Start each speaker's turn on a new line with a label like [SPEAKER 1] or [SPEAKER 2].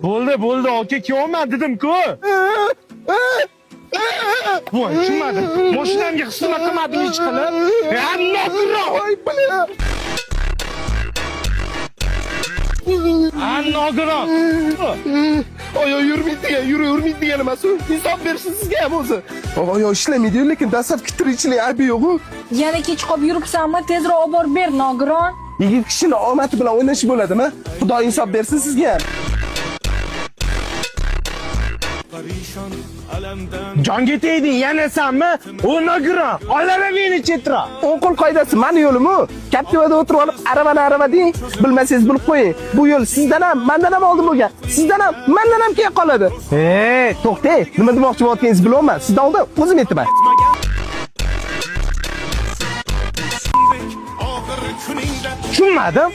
[SPEAKER 1] Bo'ldi, bo'ldi, aka, kelyapman dedim-ku. Voy, tushunmadim. Mashinamga hech nima qilmadim hech qilib. Ya, nogiron.
[SPEAKER 2] Voy, бля.
[SPEAKER 1] Ha, nogiron.
[SPEAKER 2] Oyoq yurmaydi degan, yuravermaydi degan emas u. Insof bersin sizga ham o'zi. Oyoq ishlamaydi, lekin dastlabki tirikchilik aybi yo'q-u.
[SPEAKER 3] Yana kech qolib yuribsanmi? Tezroq olib borib ber, nogiron.
[SPEAKER 2] Yigit kishini omadi bilan o'ynash bo'ladimi? Xudo insof bersin sizga ham.
[SPEAKER 1] Jonga tegding, yana sanmi? O nogiron. Olama meni chetroq.
[SPEAKER 2] O'ng qo'l qoidasi mani yo'lim u. Captiva'da o'tirib olib aravani arava deng. Bilmasangiz bilib qo'ying. Bu yo'l sizdan ham, mandan ham oldin bo'lgan. Sizdan ham, mandan ham keyin qoladi. Ey, to'xtang. Nima demoqchi bo'layotganingizni bilaman. Sizdan oldin o'zim aytaman.
[SPEAKER 1] Tushunmadim.